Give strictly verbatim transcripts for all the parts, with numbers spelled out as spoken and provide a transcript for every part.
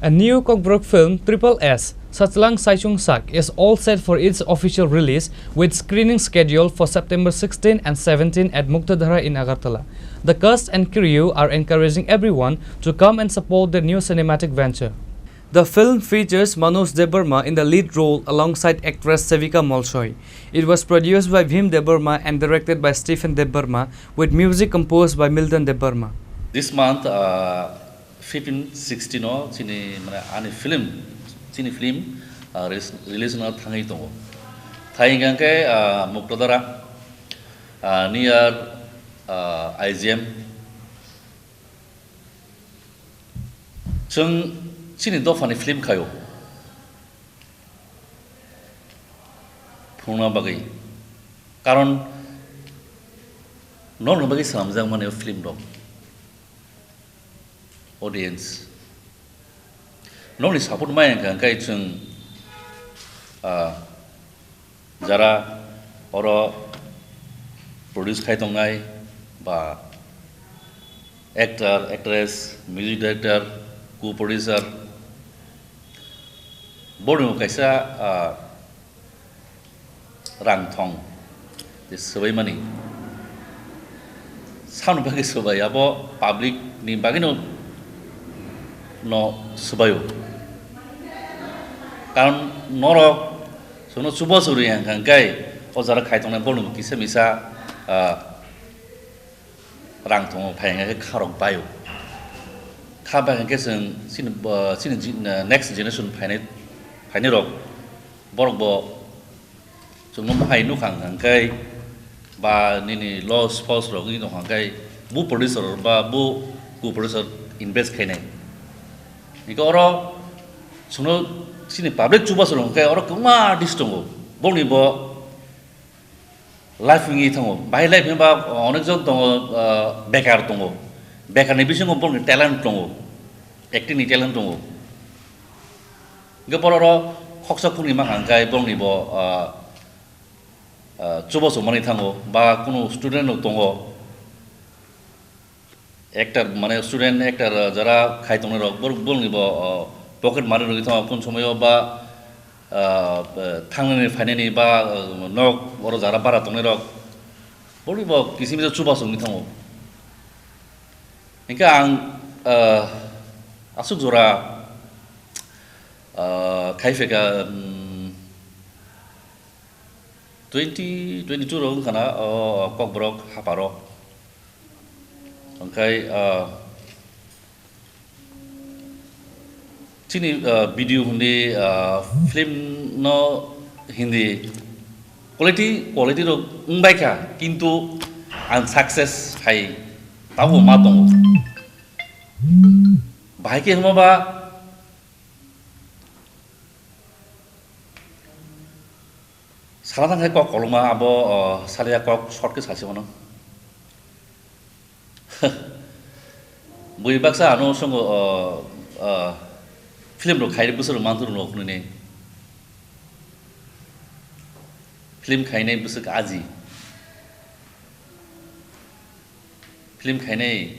A new Kokborok film, Triple S, Sachlang Saichung Sak, is all set for its official release, with screening scheduled for September sixteen and seventeen at Muktadhara in Agartala. The cast and crew are encouraging everyone to come and support their new cinematic venture. The film features Manoj Debbarma in the lead role alongside actress Sevika Molshoi. It was produced by Bhim Debbarma and directed by Stephen Debbarma, with music composed by Milton Debbarma. This month, uh, fifteen sixteen o chini, mane, ani film, chini film, uh, res-, release no thangwi tongo. Thai hingkha khe, uh, Muktadhara, uh, near, uh, I G M. Chwng chini dophani film khaio. Phunukna bagwi. Karon norokni bagwi swnamjak mani o film rok. Audience. Nokni support mai hwnkha hwnkhe chwng, ah, jara oro produce khai tongnai ba actor, actress, music director, co-producer, borokni kaisa, ah, rang thong tei swbaimani. Samoni bagwi swbai, abo public ni bagwino no swbaio. Karon norok chwngno chubachu rwya hwnkha hwnkhe o jora khai tongnai borokni kisa misa, ah, rang tongo, phai hwnkhe kharok baio. Kha bai hwnkhe chwng chini, ah, chini ji-, next generation phainai, phainai rok, borok bo chwngno mohai nukha hwnkhe ba nini loss falls rok wngwi tongkha hwnkhe bu producer ba bu co-producer invest khainai. Hwnkhe oro chwngno chini public chubachu rok hwnkhe oro kwbangma artist tongo, bongni bo life wngwi thango. Bahai life hwnba, uh, onek jon tongo, uh, bekar tongo. Bekarni bisingo borokni talent tongo. Acting ni talent tongo. Hwnkhe borok oro khoksa phunukni mankha hwnkhe borokni bo, uh, uh, chubachu manwi thango. Ba kunu student rok tongo. Actor, mane student actor, uh, jara khai tongnai rok, borok, borokni bo, uh, pocket money rwgwi thango, kunu somoyo ba, uh, uh, thangnani phainani ba, uh, nok oro jara bara tongnai rok, borokni bo kisim kisa chubachu wngwi thango. Hwnkhe ang, uh, aswk jora, uh, khai phaikha, um, twenty twenty-two rok wngkha na, o, o Kokborok haparo. Hwnkhe, ah, chini, ah, video hindi, ah, film no hindi quality, quality rok wngbaikha, kintu ang success hai tabo ma tongo. Bahai khe hwnba ba, sana thang khe kok kolokma abo, o, saliya kok short khe sasi mano. Bui baksa ano songo, o, o, film rok khai bwswk rok manthuru rok nini. Film khainai bwswk aji. Film khainai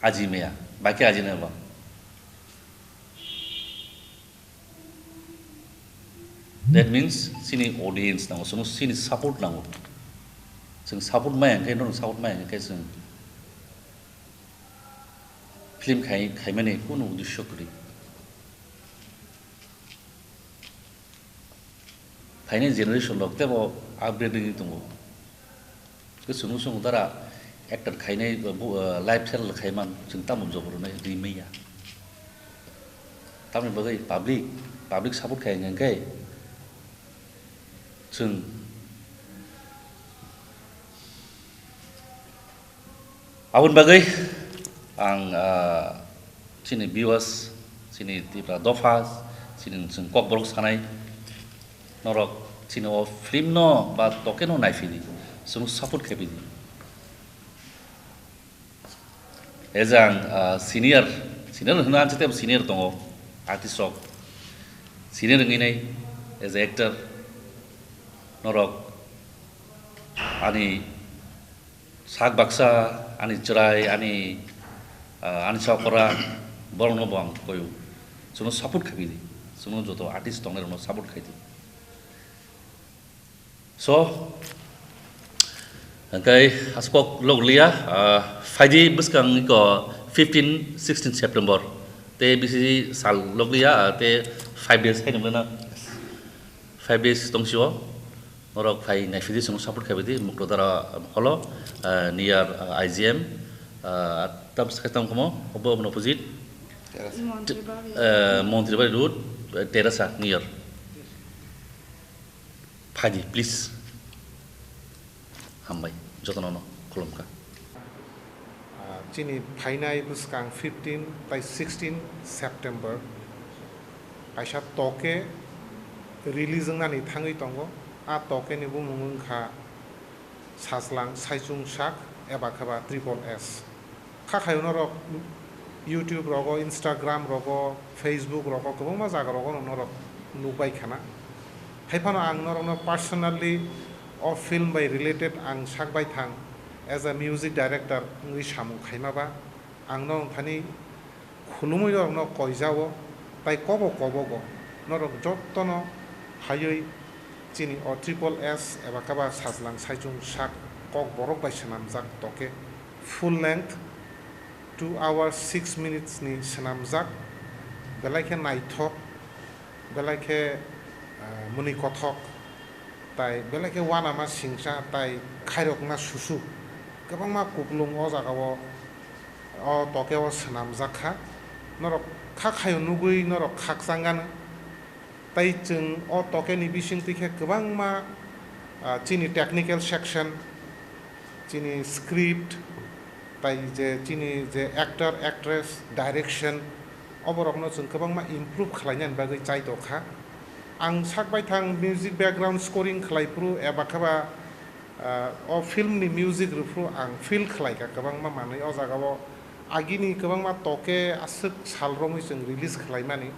aji maya, bai khe aji nai ba. That means, chini audience nango, chwngno chini support nango. Chwng support maya hwnkhe, norok support maya hwnkhe chwng film khai, khaimani kunu uddesho kwrwi. Phainai generation rok teibo upgrade wngwi tongo. Khe chwngno chwng dara actor khainai, bo, uh, life serial khaiman chwng tamo jobor rwnai rimaya. Tamoni bagwi public, public support khai hwnkhe chwng Aboni bagwi ang, ah, chini viewers, chini Tipra dopha, chini chwng kokborok sanai norok chini o film no ba toke no naiphidi, chwng support khaipidi. As ang, ah, senior, senior hwnna ang chete senior tongo, artist rok. Senior wngwi nai as a actor norok ani sak baksa ani chwrai, ani, ah, ani chokora, borokno bo ang koyo. Chwngno support khaidi, chwngno joto artist tongnai rokno support khaidi. So, hwnkhe aswk kok loglia, ah, phaidi bwskang iko fifteen, sixteen September. Te bisi sal loglia, ah, te five days hai nang na. Five days tong sio. Norok phai nai phidi chwngno support khaidi, Muklo Dara holo, ah, near, ah, I G M, ah, tam sakhe tam komo, obo opposite. Terrace. Montri Bari. Eh, Montri Bari Road, eh, Terasa near. Phaidi, please. Hambai, jotono no khulumkha. Ah, chini phainai bwskang fifteen tai sixteen September kaisa toke release wngnani thangwi tongo. A toke ni bumung wngkha Sajlang Saichung Sak eba khe ba Triple S. Kha khayo norok YouTube rogo, Instagram rogo, Facebook rogo, kwbangma jaga rogo no norok nukbai khana. Hai phano ang norokno personally o film bai related ang sak bai thang, as a music director wngwi samung khaima ba, ang norok thani khulumwi norokno koijao, tai kobo kobogo norok jottono phaiwi chini o Triple S eba khe ba Sajlang Saichung Sak Kokborok bai swnamjak toke full length two hours six minutes ni swnamjak, belai khe naithok, belai khe, ah, mwnwi kothok, tai belai khe uanama singcha tai khairokma susu kwbangma kuplung o jaga o, o toke o swnamjak kha. Norok kha khayo nugwi norok khakchang gana. Tai chwng o toke ni bising twi khe kwbangma, ah, chini technical section, chini script, tai je chini je actor, actress, direction, oborokno chwng kwbangma improve khlainani bagwi chai tongkha. Ang sak baithang music background scoring khlai phuru eba khe ba, ah, o film ni music rw phuru ang feel khlai kha kwbangma manwi o jaga o. Agini kwbangma toke aswk sal romwi chwng release khlaimani.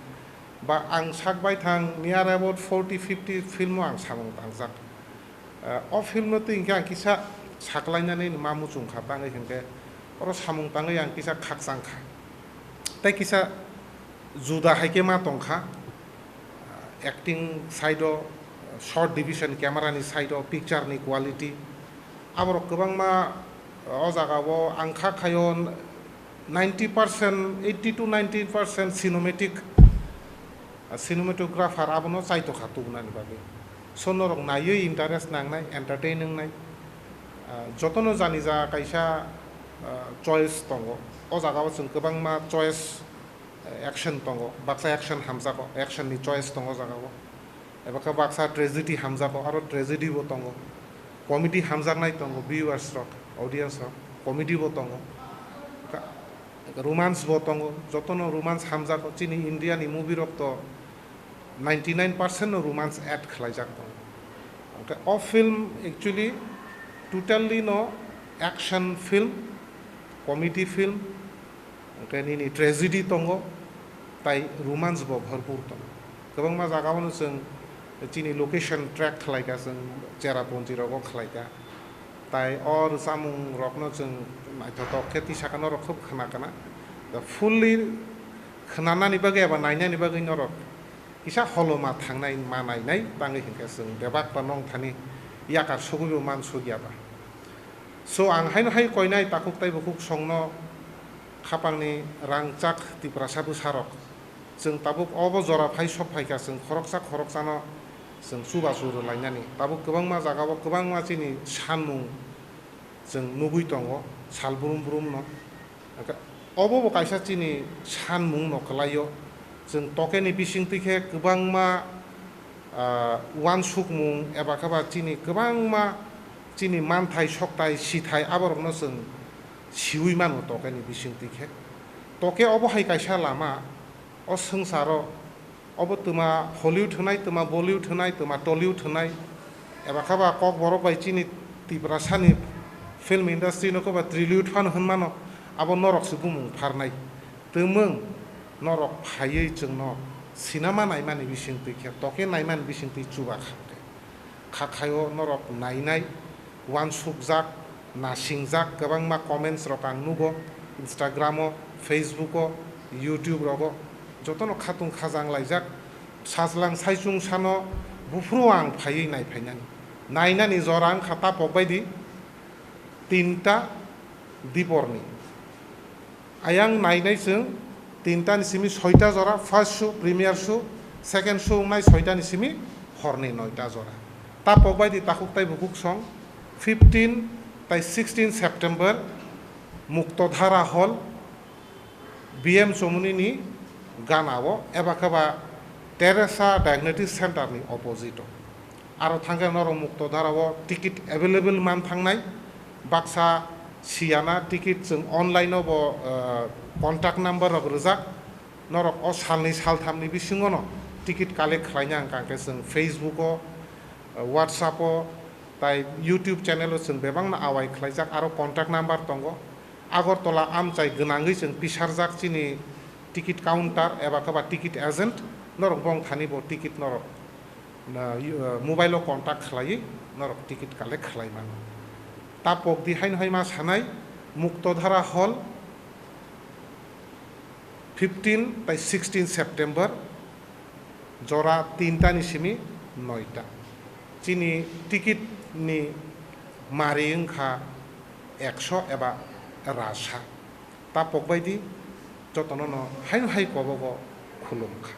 Ba ang sak baithang near about forty fifty film o ang samung tangjak. Ah, o film no twi hinkhe ang kisa saklainani ma muchung kha, tangwi hinkhe oro samung tangwi ang kisa khakchang kha. Tei kisa juda hai khe ma tong kha, ah, acting side o, short division, camera ni side o, picture ni quality, aborok kwbangma o jaga o ang kha khayo ninety percent, eighty to ninety percent cinematic, ah, cinematographer abono chaitokha tubunani bagwi. So norok naiwi interest nangnai, entertain wngnai. Ah, jotono jani ja kaisa, ah, choice tongo. O jaga o chwng kwbangma choice, eh, action tongo. Baksa action hamjago, action ni choice tongo o jaga o. Eba khe baksa tragedy hamjago, aro tragedy bo tongo. Comedy hamjaknai tongo, viewers rok, audience rok, comedy bo tongo. Ka-, romance bo tongo, jotono romance hamjago. Chini India ni movie rok to ninety nine percent no romance add khlaijak tongo. Hwnkhe o film actually totally no action film, comedy film, hwnkhe nini tragedy tongo, tai romance bo bhorpur tongo. Kwbangma jaga o no chwng chini location track khlai kha, chwng Cherrapunji rogo khlai kha. Tai o rwchapmung rokno chwng naithotok khe tisa khe norok khub khna kana. Da fully khnanani bagwi eba nainani bagwi norok kisa holoma thangnai ma nainai tangwi hinkhe chwng bebak ba nong thani yakar sogwi bo man sogya ba. So ang haino hai koinai takhuk tai bukhuk songno khapangni rangchak Tiprasa bwsarok. Chwng tabuk obo jora phai sok phaikha, chwng khoroksa khoroksano chwng chubachu rwlainani. Tabuk kwbangma jagao kwbangma chini sanmung chwng nugwi tongo, sal brum brumno. Obo bo kaisa chini sanmungno kwlaio. Chwng tokeni bisingtwi khe kwbangma, ah, uansukmung eba khe ba chini kwbangma chini manthai, sokthai, sithai aborokno chwng siui mano tokeni bisingtwi khe. Toke obo hai kaisa lama, o swngcharo obo twma Hollywood hwnai, twma Bollywood hwnai, twma Tollywood hwnai, eba khe ba Kokborok bai chini Tiprasani film industry no khe ba Trillywood phano hwnmano, abo norok se bumung pharnai. Twmwng norok phaiwi chwngno sinama naimani bisingtwi khe, toke naimani bisingtwi chuba kha khe. Kha khaio norok nainai, uansukjak, nasingjak kwbangma comments rok ang nugo, Instagram o, Facebook o, YouTube rogo. Jotono khatung khajang laijak, sajlang saichung sano buphuru ang phaiwi naiphainani. Nainani jora wngkha tapok baidi tinta diporni. Ayang nainai chwng tinta ni simi soita jora, first show, premier show, second show wngnai soita ni simi horni noita jora. Tapok baidi takhuk tai bukhuk song fifteen tai sixteen September Muktodhara Hall, B M Chomoni ni gana o eba khe ba Teresa Diagnosis Center ni opposite o. Aro thangkhe norok Muktodhara o ticket available man thangnai. Baksa siyana ticket chwng online o bo, eh, contact number rok rwjak. Norok o salni salthamni bisingo no ticket collect khlaina hwnkha khe chwng Facebook o, eh, WhatsApp o, tai YouTube channel o chwng bebakno awai khlaijak, aro contact number tongo. Agartala amchai gwnangwi chwng pisarjak chini ticket counter eba khe ba ticket agent, norok bong thani bo ticket norok na, uh, mobile o contact khlaiwi norok ticket collect khlai mano. Tapok di haino hai ma sanai, Muktodhara Hall, fifteen tai sixteen September, jora tinta ni simi noita. Chini ticket ni mari wngkha ekso eba rasa. Tapok baidi jotono no haino hai kobogo khulumkha.